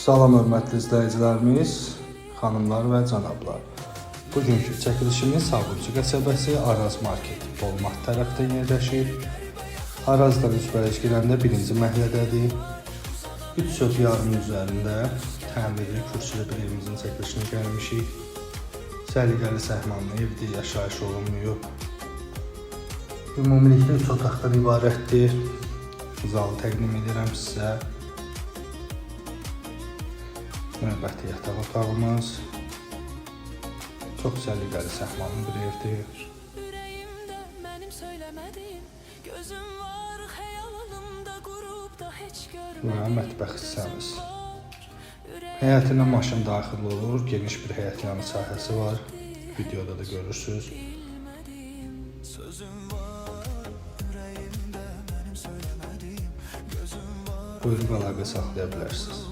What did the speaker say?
Salam hörmətli izləyicilərimiz, xanımlar və cənablar. Bugünkü çəkilişimiz Sabunçu qəsəbəsi Araz Market Bolmat tərəfdə yerləşir. Arazdan üzbəüz girəndə birinci məhəllədədir. 3 sot yarım üzərində təmirli kürsülü bir evimizin çəkilişinə gəlmişik. Səliqəli səhmanlı evdir, yaşayış olunmayıb. Ümumilikdə 3 otaqdan ibarətdir. Zalı təqdim edirəm sizə. Növbəti yataq otağımız. Çox səliqəli səhmanlı bir evdir. Ürəyimdə mənim söyləmədiyim Gözüm var xəyalımda qurub da heç Və görmədiyim mətbəx hissəmiz. Gözüm var, ürəyimdə Həyətinə maşın daxil olur. Geniş bir həyət yanı sahəsi var. Videoda da görürsüz. bilmədiyim Sözüm var ürəyimdə mənim söyləmədiyim Gözüm var Buyurub əlaqə saxlaya bilərsiniz.